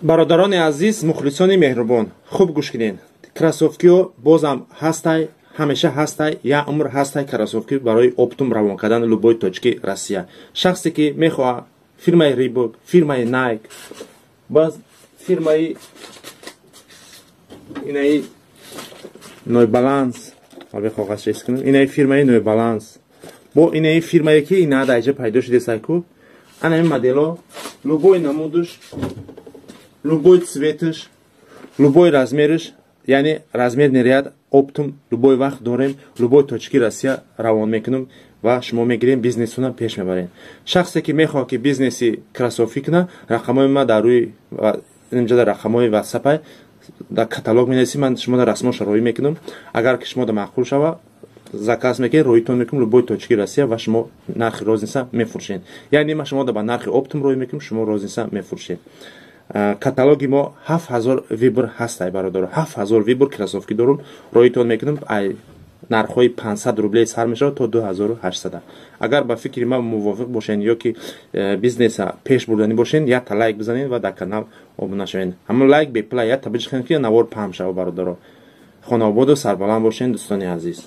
Бародарони азиз, мухлисони меҳрубон, хуб гӯш кунед. Кроссовкиҳо бозам ҳастай, ҳамеша ҳастай, як умр ҳастай кроссовки барои оптом равон кардан любой точки Россия. Шахсе ки мехоҳад фирмаи Рибок, фирмаи Найк, баъз фирмаи инаи New Balance, инаи фирмаи New Balance, бо инаи фирмае ки ина даҷа пайдо шудесай ку, ана ин модело, любой намудуш, любой цветаш, любой размериш, яъне размерный ряд оптом любой вақт дорем, любой точки Россия равон мекунем ва шумо мегирем, бизнесуна пеш мебарем. Шахсе ки мехоҳад ки бизнеси кроссовки куна, рақамҳои ма дар рӯи инҷа, рақамҳои ватсапай, дар каталог менависӣ, ман шумо дар расмоша роӣ мекунам. Агар ки шумо да маъқул шава, заказ мекунед, роитон мекунем любой точки Россия ва шумо нархи розница мефурӯшед. Яъне ма шумо да ба нархи оптом роӣ мекунем, шумо розница мефурӯшед. Каталоги мо 7000 выбор ҳастай, бародаро, 7000 выбор кроссовки дорум, роитон мекунем. Ай нархҳои 500 рублей сар мешавад то 2800. Агар ба фикри ман мувофиқ бошен ё ки бизнеса пеш бурданӣ бошен, якта лайк бизанед ва дар канал обуна шавед. Ҳамон лайк бепула, якта биҷихен, ки навор паҳм шава. Бародаро, хонаободу сарбаланд бошен, дӯстони азиз.